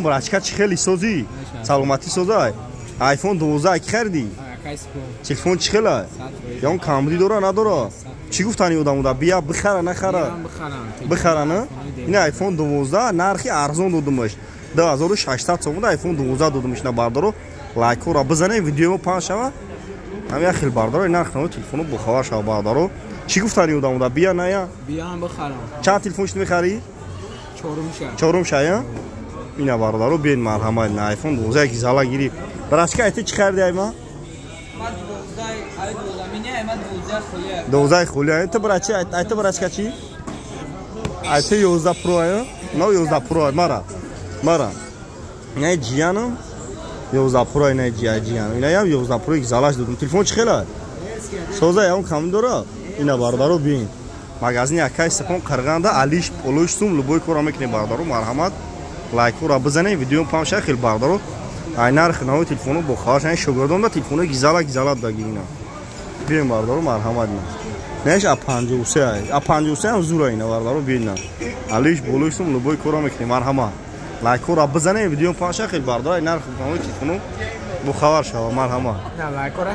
Брачка, чӣ хеле созӣ? Саломатӣ, созай. iPhone 12 ки харидӣ? Телефон чӣ хела? Ягон камбудӣ дора, надора? Чӣ гуфтани одамуда? Бия бихара, нахара? Бихара, на? Ин iPhone 12 нархи арзон додумаш. 2600 сомон iPhone 12 додумаш на, бардоро. Лайкҳоро бизанем, видеомо паҳн шава. Ҳам як хел, бардоро, нарх наво телефоно бохабар шава, бардоро. Чӣ гуфтани одамуда? Бия, ная? Биям, бихарам. Чанд телефон шуд мехарӣ? Чорумша. Чорумша, я? Ина, бародаро, биен, марҳамат, на iPhone 12 ки зала гири. Брачка, айти чӣ хариди айма? 12 холия. Ту, брачи, айти, брачка, чӣ? Айти 11 Pro, ая? Но 11 Pro мара. Мара. Ина ҷиянам 11 Pro, ина ҷия ҷиянам. Ина ям 11 Pro ки залаш додум. Телефон чӣ хела? Соза, ям кам дора? Ина, бародаро, биен. Магазини акай Сапон Қарғанда, алиш полош сум любой кора мекунем, бародаро, марҳамат. Лайкҳоро бизанем, видео паҳн шава, хел, бародаро. Ай нархи нави телефоно бохабар шава, шогирдон да телефоно гизала гизала даги ина. Бием, бародаро, марҳамат, ина. Неш а 53 ай. А 53 ам зура ина, бародаро, биен. Алиш болош сум любой кора мекунем, марҳамат. Лайкҳоро бизанем, видео паҳн шава, хел, бародаро, ай нархи нави телефоно бохабар шава, марҳамат. На лайкҳоро.